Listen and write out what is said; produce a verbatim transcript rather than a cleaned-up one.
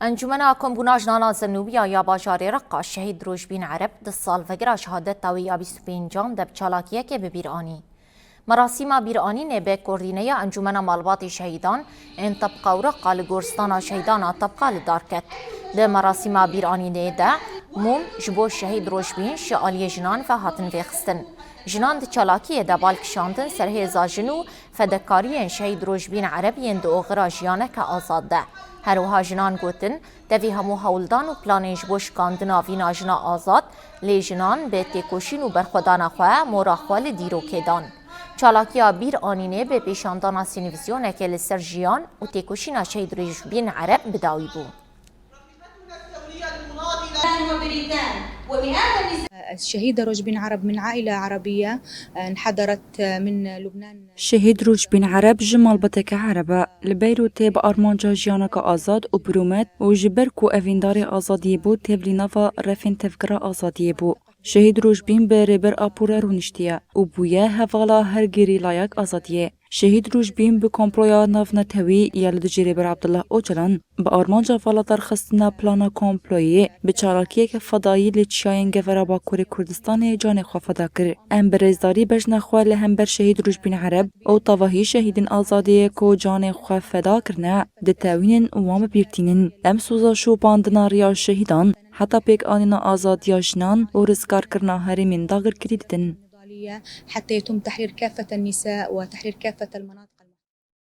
Encûmena Kombûna Jinana Zenûbiya ya bajarê Reqa Şehîd Rojbîn Ereb di salvegera şehadeta wê ya bîst û pêncan de bi çalakiyekê bi bîr anî. Merasîma bîranînê bi koordîneya Encûmena Malbatê Şehîdan ên Tebqa û Reqa li Goristana Şehîdan a Tebqa li dar ket. Di merasîma bîranînê de mûm ji bo Şehîd Rojbîn ji aliyê jinan ve hatin vêxistin. Jinan di çalakiyê de bal kişandin ser hêza jin û fedekariyên Şehîd Rojbîn Ereb yên di oxira jiyaneke azad de. Her wiha jinan gotin, tevî hemû hewldan û planên ji bo şikandina vîna jina azad, lê jinan bi têkoşîn û berxwedana xwe mora xwe li dîrokê dan. Çalakiya bîranînê bi pêşandana sînvîzyonekê li ser jiyan û têkoşîna Şehîd Rojbîn Ereb bi dawî bû. الشهيدة روج بن عرب من عائلة عربية، انحدرت من لبنان. Şehîd Rojbîn Ereb ji malbateke Ereb e. Li Beyrûtê bi armanca jiyaneke azad û bi rûmet û ji ber ku evîndarê azadiyê bû, tevlî nava refên tevgera azadiyê bû. Şehîd Rojbîn bi Rêber Apo re rûniştiye û bûye hevala her gerîlayek azadiyê. Şehîd Rojbîn bi komploya navnetewî ya li dijî Rêber Abdullah Ocalan bi armanca vala darxistina plana komployê bi çalakiyeke fedayî li çiyayên Gevera Bakurê Kurdistanê canê xwe feda kir. Em bi rêzdarî bejna xwe li hember Şehîd Rojbîn Ereb û tevahî şehîdên azadiyê ku canê xwe feda kirine, ditewînin û wan bi bîr tînin. Em soza şopandina riya şehîdan, heta pêkanîna azadiya jinan û rizgarkirina herêmên dagirkirî didin. حتى يتم تحرير كافة النساء وتحرير كافة المناطق.